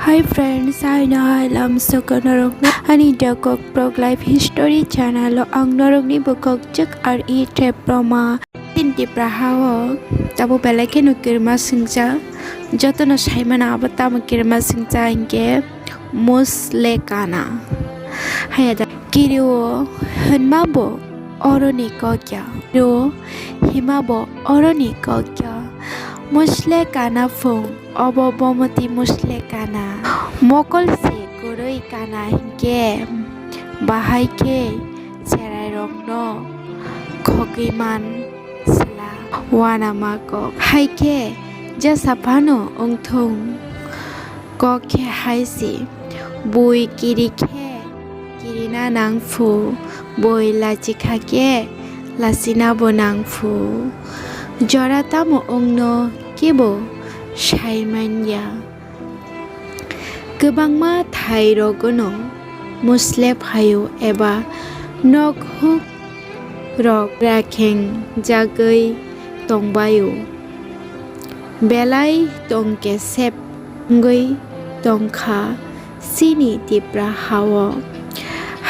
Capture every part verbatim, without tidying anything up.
Hi friends, hai no hai lam soko norokno ani Dakok Prok Life History channel o ang norokni bukhuk chuk ar i trep roma. Tin Tipra hao tabo belai kheno kirima singcha, jotono saimano abo tamo kirima singcha hinkhe musle kana. Haya da kirio hinma bo oroni kokya. Kirio hima bo oroni kokya. Musle kana phung. Obo bomoti musle kana. Mokol se kwrwi kana hinkhe bahai khe cherairokno khogwi man sla uanama kok. Hai khe jesa phano wngthung kok khe hai se. Bui kiri khe kirina nang phu, bui lachikha khe lachina bo nang phu. Jora tamo wngno kebo sai manya. Kwbangma thai rogono musle phaio eba nok huk rok rakheng jagwi tongbaio. Belai tongkesep wngwi tongkha chini Tipra hao.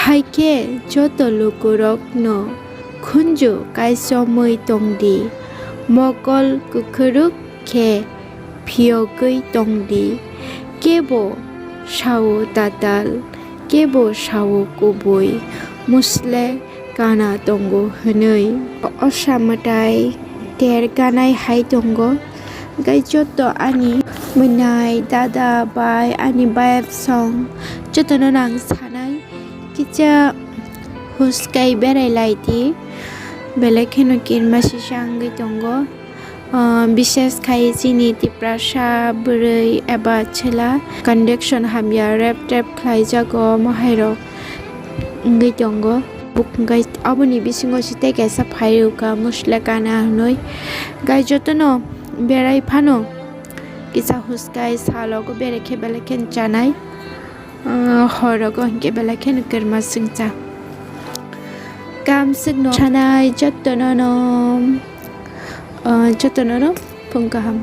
Hai khe joto lukurokno khunju kaichomwi tongdi, mokol kwkhwrwk khe phiyogwi tongdi, kebo sao tatal, kebo sao kubui, musle kana tongo hwnwi. Osa mwtai ter ganai hai tongo. Gai joto ani mwnai, dada, bai, ani bayap song jotono nang sanai kisa huskai berai lai di. Belai kheno kirima sisa wngwi tongo. Ah, bishes khai chini Tiprasa bwrwi eba chwla condition hamya rep tep khlai jago, omo hai rok wngwi tongo. Buk-, hwnkhe aboni bisingo se tei kaisa phai rwkha musle kana hwnwi. Gai jotono berai phano kisa huskai salogo berai khe belai kheno chanai. Ah, horogo hinkhe belai kheno kwrma swngcha. Kam swkno sanai jotonono, ah, jotonono phung kaham.